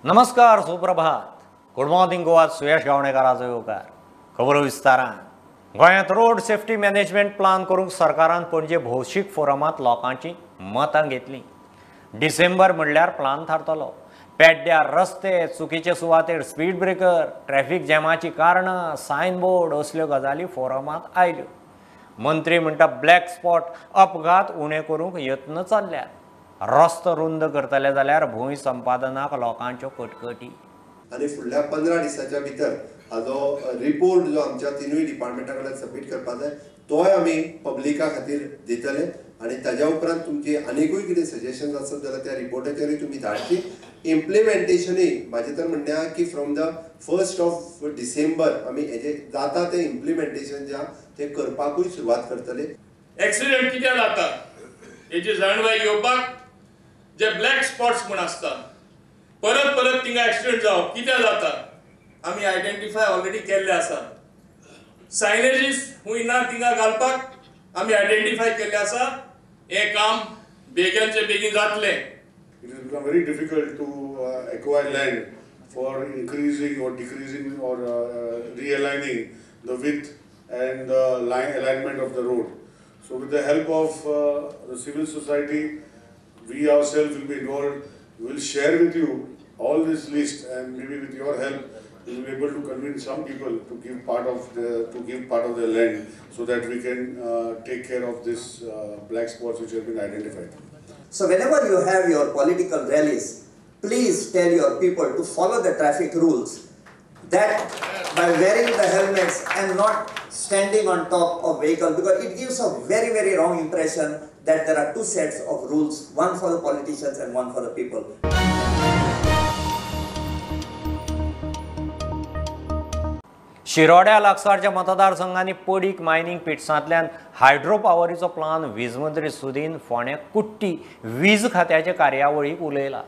नमस्कार, सुप्रभात. Good morning Goa, सुयश गावणेकाराचो येवकार. खबरो विस्तारान. गोंयांत रोड सेफ्टी मॅनेजमेंट प्लान करूंक सरकारान पणजे भौशीक फोरमांत लोकांची मतां घेतलीं. डिसेंबर म्हणल्यार प्लान थारतलो. पेड्ड्यार रस्ते, चुकीचे सुवातेर स्पीड ब्रेकर, ट्रॅफिक जॅमाची कारणां, सायन बोर्ड असल्यो गजाली फोरमांत आयल्यो. मंत्री म्हणटा ब्लॅक स्पॉट अपघात उणे करूंक यत्न चल्ल्यात. रस्तो रुंद करतले जाल्यार भूंय संपादनाक लोकांच्यो कटकटी. आनी फुडल्या 15 दिसाच्या भितर हाजो रिपोर्ट जो आमच्या तिनूय डिपार्टमेंटा कडल्यान सबमीट करपाक जाय तोय आमी पब्लिका खातीर दितले आनी ताज्या उपरांत तुमची आनीकूय कितें सजेशन आसत जाल्यार त्या रिपोर्टाचेरूय तुमी धाडची. इम्प्लिमेंटेशनूय म्हाजें तर म्हणणें आहा की from the 1st of December आमी हेजें जाता तें इम्प्लिमेंटेशन जें आहा तें करपाकूय सुरवात करतले. एक्सिडंट कित्याक जाता हेची जाणवाय घेवपाक जे ब्लॅक स्पॉट्स म्हूण आसता परत परत थिंगा एक्सिडंट जावप कित्याक जाता आमी आयडेंटिफाय ऑलरेडी केल्ले आसा. सायनेजीस खूंय ना थिंगा घालपाक आमी आयडेंटिफाय केल्ले आसा. हें काम बेगीनचे बेगीन जातलें. It has become very difficult to acquire land for increasing or decreasing or realigning the width and the alignment of the road. So with the help of the civil society, we ourselves will be involved. We will share with you all this list, and maybe with your help, we will be able to convince some people to give part of their land so that we can take care of this black spots which have been identified. So whenever you have your political rallies, please tell your people to follow the traffic rules, that by wearing the helmets and not standing on top of vehicle, because it gives a very, very wrong impression that there are two sets of rules, one for the politicians and one for the people. शिरोड्या लागसारच्या मतदारसंघांनी पडीक mining पिट्सांतल्यान hydro पावरीचो plan वीज मंत्री सुदीन फोंडें कुट्टी वीज खात्याचे कार्यावळीक उलयला.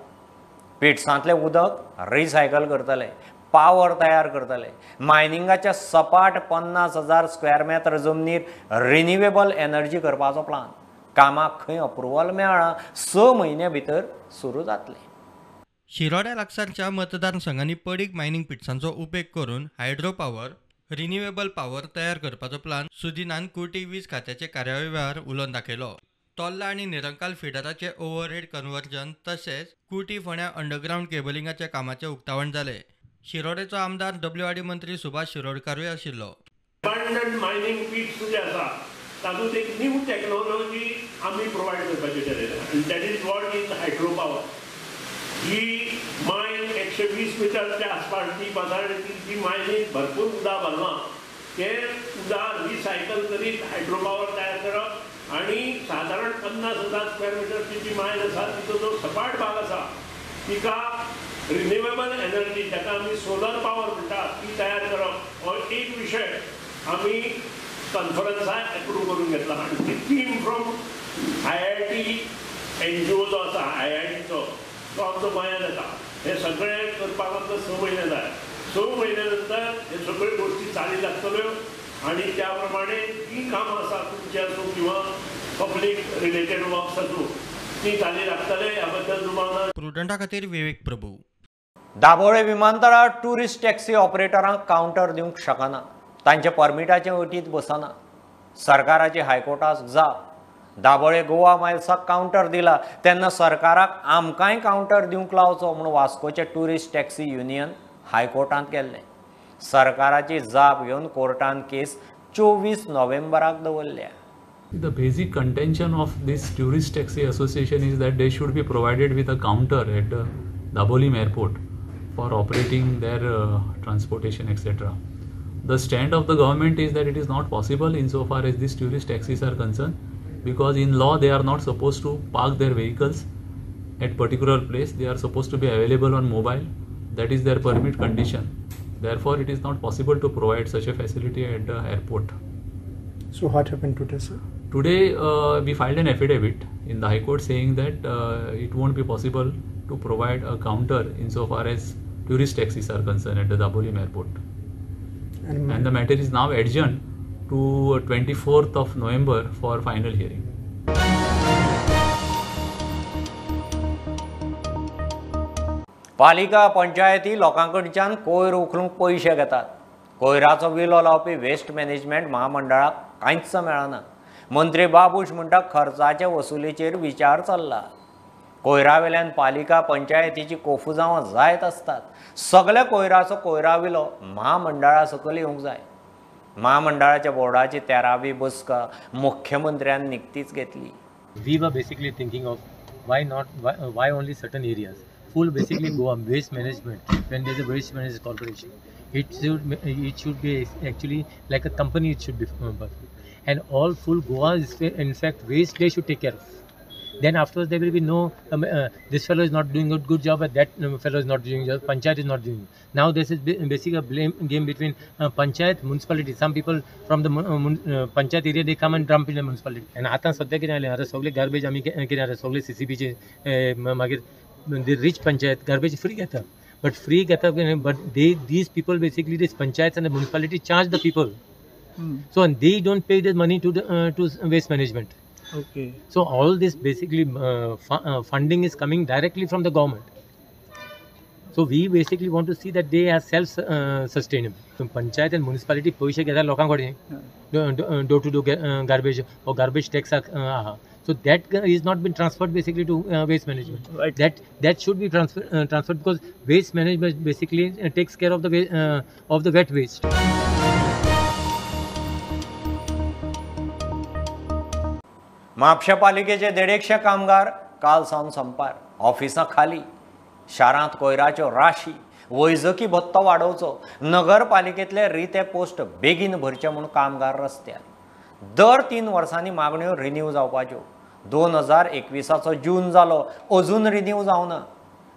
पिट्सांतलें उदक recycle करतले, पावर तयार करतले. मायनिंगाच्या सपाट 50,000 स्क्वेअर मेटर जमनीर रिन्युएबल एनर्जी करपाचो प्लान. कामाक खंय अप्रुवल मेळ्ळां 6 म्हयन्या भितर सुरू जातलें. शिरोड्या लागसारच्या मतदारसंघांनी पडीक मायनींग पिट्सांचो उपेग करून हायड्रो पावर, रिन्युएबल पावर तयार करपाचो प्लान सुदीनान कुर्टी वीज खात्याचे कार्यावळी वेळार उलोवन दाखयलो. तोल्ला आनी निरंकाल फिडराचे ओव्हरहेड कन्वर्जन तशेंच कुर्टी फोंड्या अंडरग्रावंड केबलिंगाच्या कामाचें उक्तावण जालें. शिरोडेचो आमदार डब्ल्यूआरडी मंत्री सुभाष शिरोडकारूय आशिल्लो. अबंडंट मायनींग पिट्स जे आसा तातूंत एक न्यू टॅक्नोलॉजी आमी प्रोवायड करपाची ठरयल्या आनी that is what is hydro power. He mine 120 मिटरच्या आसपास ती बाजाराची जी मायनींग भरपूर उदक भरलां तें उदक रिसायकल करीत हायड्रो पावर तयार करप आनी सादारण 50,000 स्क्वेअर मिटरची जी मायन आसा तिचो जो सपाट भाग आसा तिका रिन्युएबल एनर्जी जाका आमी सोलर पावर म्हणटा ती तयार करप हो एक विशय आमी कॉन्फरन्साक एप्रूव करून घेतला. आनी ती team from IIT NGO जो आसा आयआयटीचो तो आमचो गोंयांत येता. हे सगळें करपाक आमकां 6 म्हयने जाय. 6 म्हयन्या नंतर हे सगळ्यो गोश्टी चाली लागतल्यो आनी त्या प्रमाणे जी कामां आसा तुमची आसूं किंवा पब्लीक रिलेटेड वर्क्स आसूं ती चाली लागतले ह्या बद्दल दुबाव ना. प्रुडंटा खातीर विवेक प्रभू. दाबोळे विमानतळार ट्युरिस्ट टॅक्सी ऑपरेटरांक कावंटर दिवंक शकना, तांच्या परमिटाचे अटीत बसना. सरकाराची हायकोर्टाक जाप. दाबोळे गोवा मायल्साक कावंटर दिला तेन्ना सरकाराक आमकांय कावंटर दिवंक लावचो म्हूण वास्कोचे ट्युरिस्ट टॅक्सी युनियन हायकोर्टांत गेल्लें. सरकाराची जाप घेवन कोर्टान केस 24 नोव्हेंबराक दवरल्या. The basic contention of this tourist taxi association is that they should be provided with a counter at the Dabolim airport for operating their transportation, etc. The stand of the government is that it is not possible insofar as these tourist taxis are concerned, because in law they are not supposed to park their vehicles at particular place. They are supposed to be available on mobile. That is their permit condition. Therefore, it is not possible to provide such a facility at the airport. So what happened today, sir? Today we filed an affidavit in the High Court saying that it won't be possible to provide a counter insofar as tourist taxis are concerned at the Dabolim airport. And the matter is now adjourned to 24th of November for final hearing. पालिका पंचायती लोकांकडच्यान कोयर उखलूंक पयशे घेतात. कोयराचो विलो लावपी waste management महामंडळाक कांयच मेळना. मंत्री बाबूश म्हणटा खर्चाचे वसुलीचेर विचार चल्ला. कोयरावेल्यान पालिका पंचायतीची कोफुजांवां जायत आसतात. सगल्या कोयराचो कोयरा विलो महामंडळा सकयल येवंक जाय. महामंडळाच्या बोर्डाची 13वी बसका मुख्यमंत्र्यान निकतीच घेतली. We were basically thinking of why not, why only certain areas. Full basically Goa waste management, when there is a waste management corporation, it should be actually like a company, it should be and all full Goa is in fact waste they should take care of. Then afterwards there will be no this fellow is not doing a good job and that fellow is not doing job, panchayat is not doing. Now this is basically a blame game between panchayat, municipality. Some people from the panchayat area they come and dump in the municipality. And आता सध्या कितें जालें, आतां सगळे garbage आमी कितें जाता, सगळे सीसीबीचे मागीर the rich panchayat garbage free घेता, but free घेता, but they these people basically this panchayats and the municipality charge the people. So and they don't pay the money to the, to waste management. Okay. So all this basically funding is coming directly from the government. So we basically want to see that they are self sustainable. So panchayat and municipality पैसे घेता लोकां कडेन door to door garbage or garbage tax आहा. So that is not been transferred basically to waste management. Right. That should be transferred because waste management basically takes care of the wet waste. Mapusa पालिकेचे 150 कामगार काल सावन संपार. ऑफिसां खाली, शारांत कोयराच्यो राशी, वैजकी भत्तो वाडोवचो, नगरपालिकेतले रिते पोस्ट बेगीन भरचे म्हूण कामगार रस्त्यार. दर 3 वर्सांनी मागण्यो रिन्यू जावपाच्यो. 2021 जून जालो, अजून रिन्यू जावना.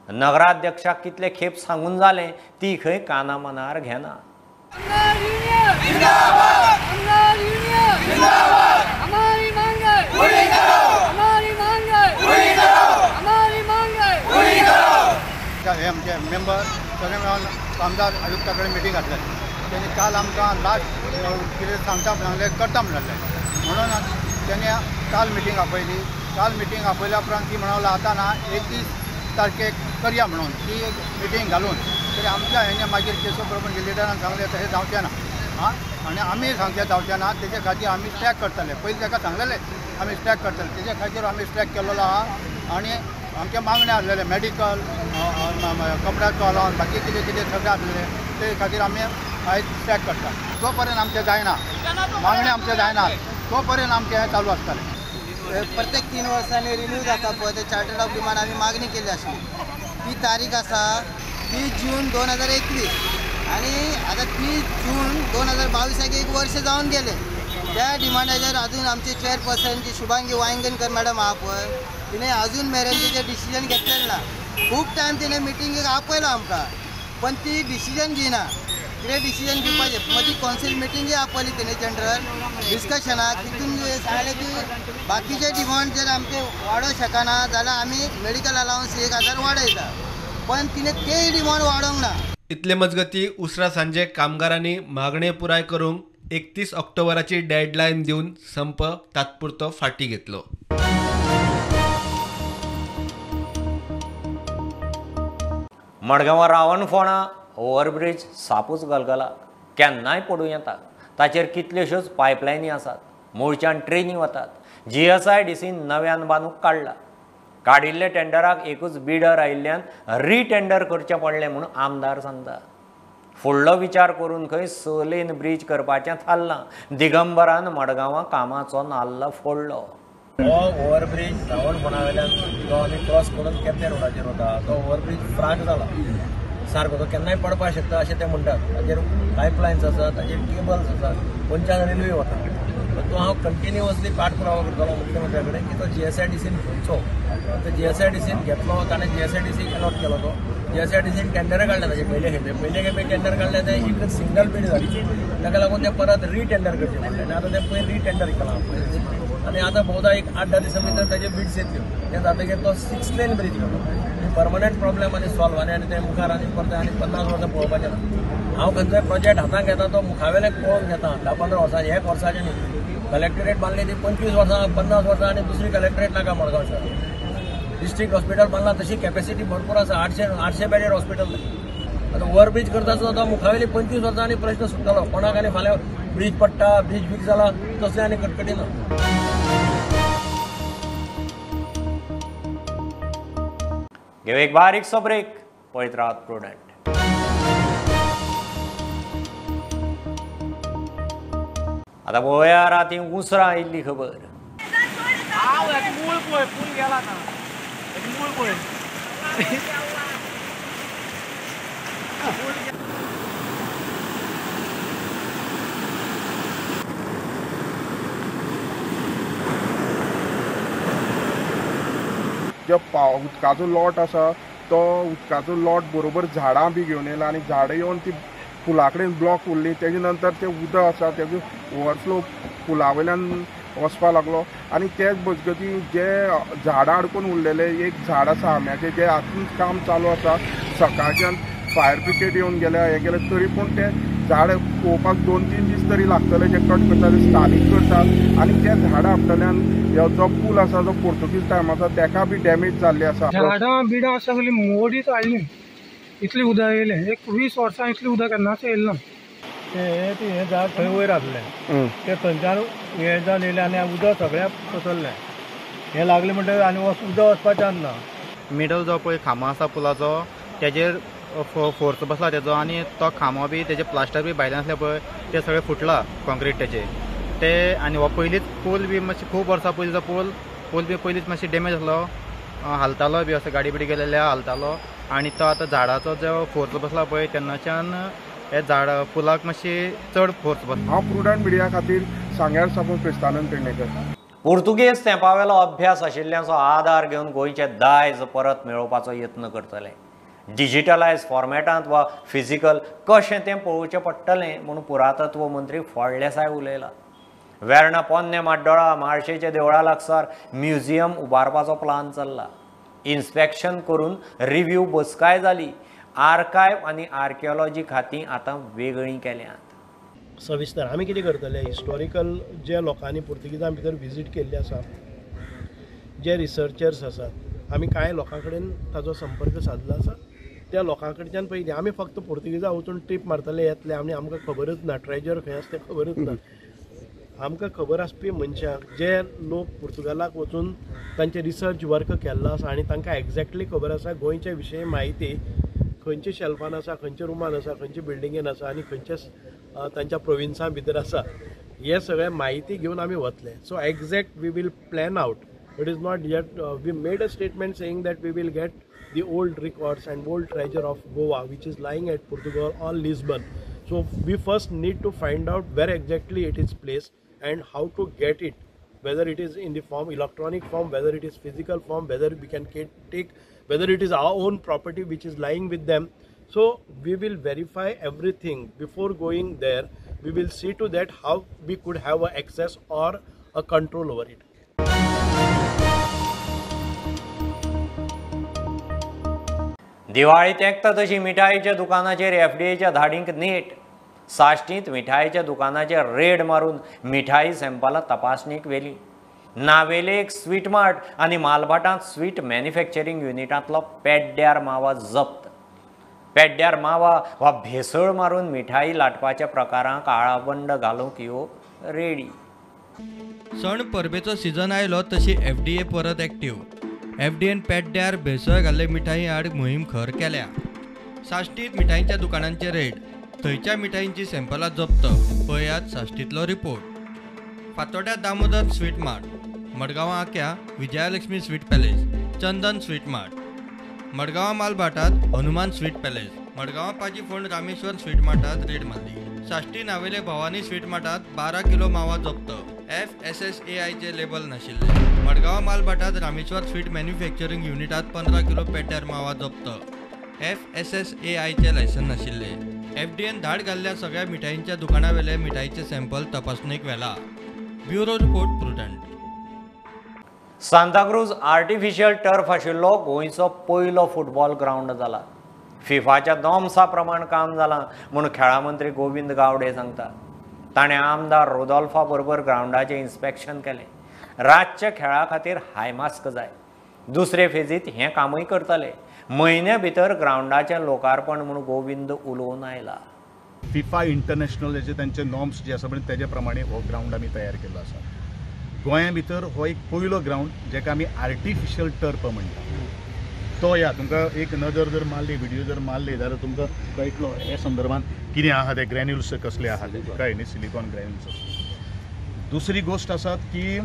नगराध्यक्षाक कितले खेप सांगून जालें, ती खंय काना मनार घेना. हे आमचे मेंबर सगळे मेळून कामदार आयुक्ता कडेन मिटींग घातले. तेणी काल आमकां लास्ट कितें सांगता सांगलें करता म्हणलें, म्हणून तेणी काल मिटींग आपयली. काल मिटींग आपयल्या उपरांत ती म्हणून आतां ना 31 तारखेक करया म्हणून ती एक मिटींग घालून तरी आमच्या हेणे मागीर केसो बरोबर लिडरान सांगलें तशें जावचें ना. आं, आनी आमी सांगचें जावचें ना, तेजे खातीर आमी स्ट्रायक करतले. पयलीं ताका सांगलेलें आमी स्ट्रायक करतले, तेजे खातीर आमी स्ट्रायक केल्लो आहा. आनी आमचे मागणे आसलेले मेडिकल, कपड्याचो अलावन्स, बाकी कितें कितें सगळें आसलेलें, ते खातीर आमी आयज स्ट्रायक करता. जो पर्यंत आमचें जायना मागणें आमचें जायना तो पर्यंत आमचें हें चालू आसतलें. प्रत्येक 3 वर्सांनी रिन्यू जाता पळय ते चार्टर्ड ऑफ डिमांड आमी मागणी केल्ली आसली, ती तारीख आसा 30 जून 2021 आनी आतां 30 जून 2022 एक वर्ष जावन गेलें. त्या डिमांडाचेर अजून आमचे चेअरपर्सन जी शुभांगी वायंगणकर मॅडम आहा पळय, तिणें अजून मेरेन तेजें डिसिजन घेतलेलें ना. खूब टायम तिणें मिटिंगेक आपयला आमकां, पण ती डिसिजन घेयना. कितें डिसिजन घेवपाचें मदीं कौन्सिल मिटिंगय आपयली तिणें जनरल डिस्कशनाक, तितून सांगलें की बाकीचे डिमांड जर आमचे वाडोवंक शकना जाल्यार आमी मेडिकल अलावन्स 1000 वाडयता, पण तिणें तेय डिमांड वाडोवंक ना. इतले मजगती उसरा सांजे कामगारांनी मागणे पुराय करूंक 31 ऑक्टोबराची डेडलायन दिवन संप तात्पुरतो फाटी घेतलो. मडगांवां रावणफोंडा ओव्हरब्रिज सापूच गलगला, केन्नाय पडूं येता. ताचेर कितल्योश्योच पायपलायनी आसात, मूळच्यान ट्रेनी वतात. GSIDCन नव्यान बांदूंक काडला. काडिल्ल्या टेंडराक एकूच बिडर आयिल्ल्यान रिटेंडर करचें पडलें म्हूण आमदार सांगता. फुडलो विचार करून खंय 6 लेन ब्रीज करपाचें थारलां. दिगंबरान मडगांवां कामाचो नाल्ल फोडलो. हो ओव्हरब्रीज रावणफोंडा वयल्यान जो आमी क्रॉस करून केपें रोडाचेर वता तो ओव्हरब्रीज फ्राक जाला सारको, तो केन्नाय पडपाक शकता अशें ते म्हणटात. ताचेर पायपलायन्स आसात, ताचेर केबल्स आसात, खंयच्यान रेल्वे वता. तो हांव कंटिन्युअसली पाठपुरावा करतलो मुख्यमंत्र्या कडेन की तो GSIDCन घेवचो. तो GSIDCन घेतलो, ताणें GSIDCक अलॉट केलो. तो GSIDCन टेंडर काडलें ताचे पयले खेपे, पयले खेपे टेंडर काडलें तें एक सिंगल बीड जाली, ताका लागून तें परत रिटेंडर करचें पडलें आनी आतां तें पयर रिटेंडर केलां आनी आतां भोवदा एक 8-10 दिसां भितर ताजे बीड्स येतल्यो. तें जातकीर तो 6 लेन ब्रीज करता. परमनंट प्रॉब्लेम आनी सॉल्व आनी आनी तें मुखार आनी परतें आनी 50 वर्सां पळोवपाचें ना. हांव खंयचोय प्रोजेक्ट हातांत घेता तो मुखावेलें पळोवन घेता, 10-15 वर्सां, एक वर्साचें न्ही. कलेक्टरेट बांदली ती 25 वर्सां 50 वर्सां आनी दुसरी कलेक्टरेट नाका मडगांव शहरांत. डिस्ट्रिक्ट हॉस्पिटल बांदला तशी कॅपॅसिटी भरपूर आसा, 800 बेडेड हॉस्पिटल. आतां ओवरब्रीज करता आसतना मुखावेली 25 वर्सां आनी प्रश्न सुट्टलो कोणाक, आनी फाल्यां ब्रीज पडटा, ब्रीज वीक जाला तसलें आनी कटकटी ना. घेव एक बारीकसो ब्रेक, पळयत रावात प्रुडंट. आतां पळोवया राती उसरां आयिल्ली खबर. मूळ पळय, पूल गेला ना, मूळ पळय. जो उदकाचो लोट आसा तो उदकाचो लोट बरोबर झाडां बी घेवन येयला आनी झाडां येवन ती पुला कडेन ब्लॉक उरली. तेजे नंतर तें उदक आसा तेजो ओवरफ्लो पुला वयल्यान वचपा लागलो आनी तेच मजगती जे झाडां अडकून उरलेले, एक झाड आसा आंब्याचें जें आजून काम चालू आसा, सकाळच्यान फायर ब्रिगेड येवन गेल्या हें गेलें तरी पूण तें झाड पळोवपाक 2-3 दीस तरी लागतले. जे कट करता ते स्थानीक करतात आनी तें झाडां आपटल्यान जो पूल आसा जो पोर्तुगीज टायमाचो तेका बी डॅमेज जाल्ली आसा. झाडां बिडां सगळीं मोडीत हाडली, इतली उदक येयलें. एक 20 वर्सां इतली उदक केन्नाच येयलें ना. तें झाड थंय वयर आसलें, तें थंयच्यान हें जावन येयलें आनी उदक सगळ्याक पसरलें. हें लागलें म्हणटकीर आनी उदक वचपाक चान्स ना. मिडल जो पळय खांबो आसा पुलाचो तेजेर फोर्स बसला तेजो आनी तो खांबो बी तेजे प्लास्टर बी भायल्यान आसलें पळय ते सगळें फुटला कॉन्क्रीट तेजे ते. आनी हो पयलींच पूल बी मातशी खूब वर्सां पयलींचो पूल बी पयलींच मातशी डॅमेज आसलो, हालतालो बी असो गाडी बिडी गेलेल्या हालतालो. आनी तो आतां झाडाचो जो फोर्स बसला पळय तेन्नाच्यान हे झाड पुलाक मातशी चड फोर्स बसला. हांव प्रुडंट मिडिया खातीर सांग्यार साकून क्रिस्तानंद पेडणेकर. पुर्तुगेज तेंपावेलो अभ्यास आशिल्ल्यांचो आदार घेवन गोंयचें दायज परत मेळोवपाचो यत्न करतले. डिजिटलायज फॉर्मेटांत वा फिजिकल कशें तें पळोवचें पडटलें म्हूण पुरातत्व मंत्री फळदेसाय उलयला. वेर्णा पोन्ने माड्डोळा मार्शेच्या देवळा लागसार म्युझियम उबारपाचो प्लान चल्ला. इन्स्पेक्शन करून रिव्ह्यू बसकाय जाली. आर्कायव आनी आर्किओलॉजी खातीं आतां वेगळीं केल्यांत. सविस्तर आमी कितें करतले, हिस्टॉरिकल जे लोकांनी पुर्तुगेजां भितर विजीट केल्ली आसा, जे रिसर्चर्स आसात, आमी कांय लोकां कडेन ताजो संपर्क सादलो आसा. त्या लोकां कडच्यान पयलीं आमी फक्त पुर्तुगेजा वचून ट्रीप मारतले येतले आनी आमकां खबरच ना ट्रेजर खंय आसा तें खबरच ना. आमकां खबर आसपी मनशांक जे लोक पुर्तुगालाक वचून तांचे रिसर्च वर्क केल्लो आसा आनी तांकां एग्जॅक्टली खबर आसा गोंयच्या विशयी म्हायती खंयच्या शेल्फान आसा, खंयच्या रुमान आसा, खंयच्या बिल्डिंगेन आसा आनी खंयच्या तांच्या प्रोविन्सां भितर आसा, हे सगळें म्हायती घेवन आमी वतले. So exact we will plan out. It is not yet, we made a statement saying that we will get the old records and old treasure of Goa which is lying at Portugal or Lisbon. So we first need to find out where exactly it is placed and how to get it, whether it is in the form, electronic form, whether it is physical form, whether we can take, whether it is our own property which is lying with them. So we will verify everything before going there. We will see to that how we could have a access or a control over it. Diwali तेंकता तशी मिठाईच्या दुकानाचेर एफडीएच्या धाडींक नेट. साश्टींत मिठाईच्या दुकानाचेर red मारून मिठाई सॅम्पलां तपासणेक व्हेली. नावेले एक sweet mart आनी मालभाटांत sweet manufacturing युनिटांतलो पेड्ड्यार मावा जप्त. पेड्ड्यार मावा वा भेसळ मारून मिठाई लाटपाच्या प्रकारांक आळाबंद घालूंक ह्यो रेडी. सण परबेचो सिजन आयलो तशी एफडीए परत एक्टीव. एफडीएन पेड्ड्यार भेसळ घाल्ले मिठाई आड मोहीम खर केल्या. साश्टींत मिठाईच्या दुकानांचे रेड, थंयच्या मिठाईंची सॅम्पलां जप्त. पळयात साश्टींतलो रिपोर्ट. फातोड्या दामोदर स्वीट मार्ट, मडगांवां Akya Vijayalakshmi sweet palace, Chandan sweet mart, मडगांवां मालभाटांत हनुमान sweet palace, मडगांवां पाजी फोंड रामेश्वर स्वीट मार्टांत रेड मारली. साश्टी नावेले भवानी स्वीट मार्टांत 12 किलो मावा जप्त. FSSAIचे लेबल नाशिल्ले. मडगांवां मालभाटांत रामेश्वर स्वीट मॅन्युफॅक्चरींग युनिटांत 15 किलो पेड्ड्यार मावा जप्त. FSSAIचे लायसन नाशिल्ले. एफडीएन धाड घाल्ल्या सगळ्या मिठाईंच्या दुकानावेले मिठाईचे sample तपासणेक व्हेला. Bureau report, Prudent. Santacruz artificial turf आशिल्लो गोंयचो पयलो फुटबॉल ग्रावंड जाला. फिफाच्या नॉर्म्सा प्रमाण काम जालां म्हूण खेळां मंत्री गोविंद गावडे सांगता. ताणें आमदार रोदोल्फा बरोबर ग्रावंडाचें इन्स्पेक्शन केलें. रातच्या खेळा खातीर हायमास्क जाय. दुसरे फेजीत हें कामूय करतले. म्हयन्या भितर ग्रावंडाचें लोकार्पण म्हूण गोविंद उलोवन आयला. फिफा इंटरनॅशनल जे तांचे नॉर्म्स जे आसा पळय तेजे प्रमाणे हो ग्रावंड आमी तयार केल्लो आसा. गोंया भितर हो एक पयलो ग्रावंड जेका आमी आर्टिफिशियल टर्फ म्हणटा. तो ह्या तुमकां एक नदर जर मारली, व्हिडियो जर मारली जाल्यार तुमकां कळटलो हे संदर्भात कितें आहा ते ग्रॅन्युल्स कसले आहा ते, कळ्ळें न्ही, सिलिकॉन ग्रॅन्युल्स. दुसरी गोश्ट आसात की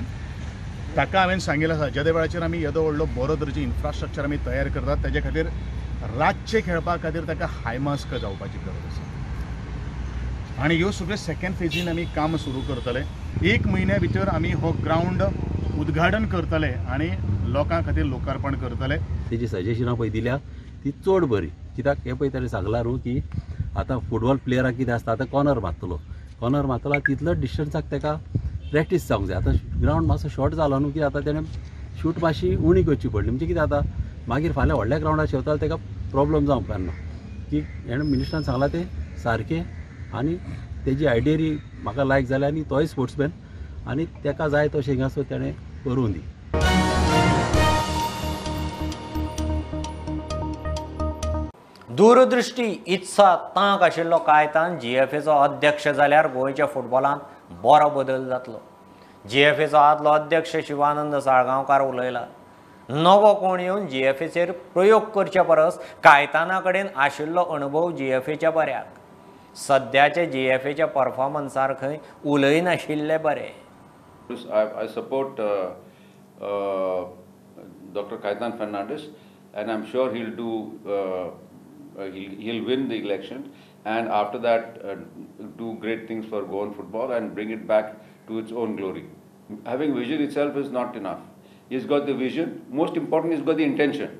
ताका हांवें सांगिल्लें आसा जेद्या वेळाचेर आमी येदो व्हडलो बरो तरेचें इन्फ्रास्ट्रक्चर आमी तयार करतात तेजे खातीर रातचें खेळपा खातीर ताका हाय मास्क जावपाची गरज आसा. आनी ह्यो सगळ्यो सेकेंड फेजीन आमी काम सुरू करतले. एक म्हयन्या भितर आमी हो ग्रावंड उद्घाटन करतले आनी लोकां खातीर लोकार्पण करतले. तेजी सजेशनां पळय दिल्या ती चड बरी, कित्याक हें पळय ताणें सांगलां न्हू की आतां फुटबॉल प्लेयराक कितें आसता, आतां कॉर्नर मारतलो, कॉर्नर मारतलो तितलो डिस्टन्साक ताका प्रॅक्टीस जावंक जाय. आतां ग्रावंड मातसो शॉर्ट जालो न्हू की आतां तेणें शूट मातशी उणी करची पडली, म्हणजे कितें जाता मागीर फाल्यां व्हडल्या ग्रावंडार शेवता ताका प्रॉब्लम जावंक पारना. की हेणें मिनिस्टरान सांगलां तें सारकें आनी तेजी आयडियरी म्हाका लायक जाली आनी तोय स्पोर्ट्समॅन आनी ताका जाय तशें हिंगासर तेणें करूं दी. दूरदृश्टी, इत्सा, तांक आशिल्लो कायतान जीएफएचो अध्यक्ष जाल्यार गोंयच्या फुटबॉलांत बरो बदल जातलो. जीएफएचो आदलो अध्यक्ष शिवानंद साळगांवकार उलयला. नवो कोण येवन जीएफएचेर प्रयोग करचे परस कायताना कडेन आशिल्लो अणभव जीएफएच्या बऱ्याक. सद्याचे जीएफएच्या परफॉर्मन्सार खंय उलयनाशिल्ले बरे. I support Dr. Caitan Fernandes and I'm sure he'll do he'll win the election and after that do great things for Goan football and bring it back to its own glory. Having vision itself is not enough. He's got the vision, most important he's got the intention,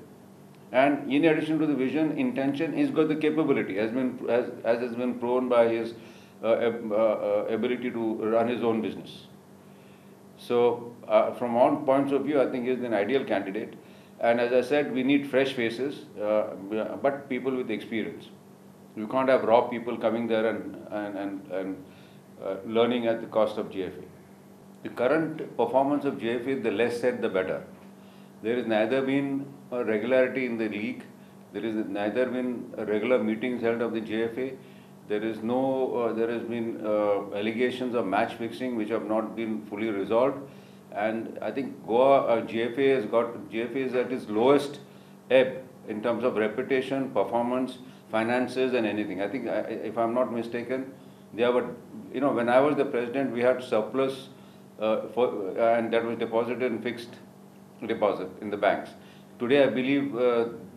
and in addition to the vision, intention, he's got the capability, as has been proven by his ability to run his own business. So from all points of view, I think he's an ideal candidate. And as I said, we need fresh faces, but people with experience. You can't have raw people coming there and learning at the cost of GFA. The current performance of GFA, the less said, the better. There has neither been a regularity in the league, there is neither been regular meetings held of the GFA. There is no, there has been allegations of match fixing which have not been fully resolved, and I think Goa GFA is at its lowest ebb in terms of reputation, performance, finances, and anything. I think if I'm not mistaken, they have a, you know, when I was the president, we had surplus and that was deposited in fixed deposit in the banks. Today, I believe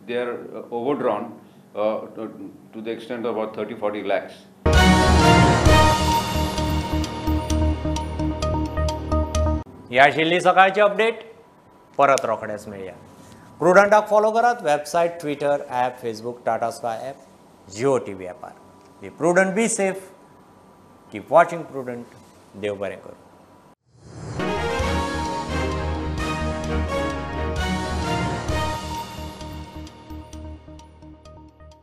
they are overdrawn to the extent of about 30-40 lakhs. ह्या आशिल्ली सकाळची update. परत रोखडेच मेळया. प्रुडंटाक follow करात website, Twitter, app, Facebook, Tata Sky app, Jio TV ॲपार. Be prudent, be safe, keep watching Prudent. देव बरें करूं.